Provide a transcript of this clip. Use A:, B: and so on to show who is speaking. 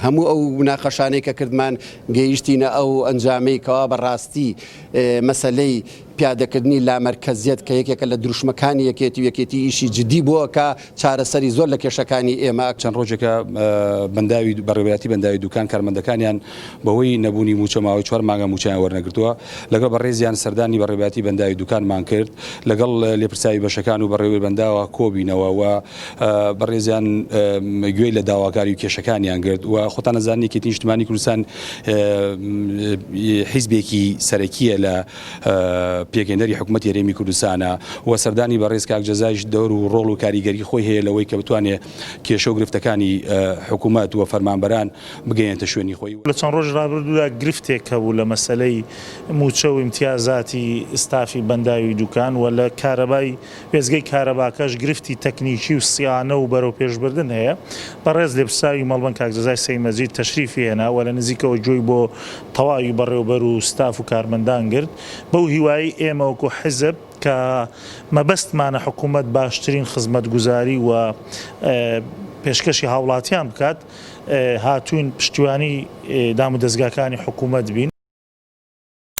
A: هەموو ئەو موناقەشانەی کە کردمان گەیشتینە ئەو ئەنجامەی کەوا بە ڕاستی مەسەلەی پیادەکردنی لامەرکەزیەت کە یەکێکە لە دروشمەکانی یەکێتی و یەکێتی ئیشی جدی بۆ ئەکا چارەسەری زۆر لە کێشەکانی ئێمە.
B: چەند ڕۆژێکە بەنداوی بەڕێوەبەرایەتی بەنداوی دوکان کارمەندەکانیان بەهۆی نەبوونی مووچە ماوەی چوار مانگە مووچەیان وەرنەگرتووە، لەگەڵ بەڕێزیان سەردانی بەڕێوەبەرایەتی بەنداوی دوکانمان کرد، لەگەڵ لێپرسراوی بەشەکان و بەڕێوەبەری بەنداوە کۆبینەوە و بەڕێزیان گوێی لە داواکاری و کێشەکانیان گرت و خۆتان ئەزانن یەکێتی نیشتمانی کوردستان حیزبێکی سەرەکییە لە پێکهێنەری حکومەتی هەرێمی کوردستانە و سەردانی بەڕێز کاک جەزایش دەور و ڕۆڵ و کاریگەری خۆی هەیە لەوەی کە بتوانێت کێشە و گرفتەکانی حکومەت و فەرمانبەران بگەیەنێتە شوێنی خۆی.
C: لە چەند ڕۆژی ڕابردوودا گرفتێک هەبوو لە مەسەلەی مووچە و ئیمتیازاتی ستافی بەنداوی دوکان و لە کارەبای وێستگەی کارەباکەش گرفتی تەکنیکی و سیانە و بەرەوپێشبردن هەیە. بەڕێز لێپرسراوی مەڵبەند کاک جەزای سەید مەجید تەشریفی هێنا و لە نزیکەوە گوێی بۆ تەواوی بەڕێوبەر و ستاف و کارمەندان گرت. بەو هیوایەی ئێمە وەکو حیزب کە مەبەستمانە حکوومەت باشترین خزمەتگوزاری و پێشکەشی هاوڵاتیان بکات، هاتووین پشتیوانی دامودەزگاکانی حکوومەت بین.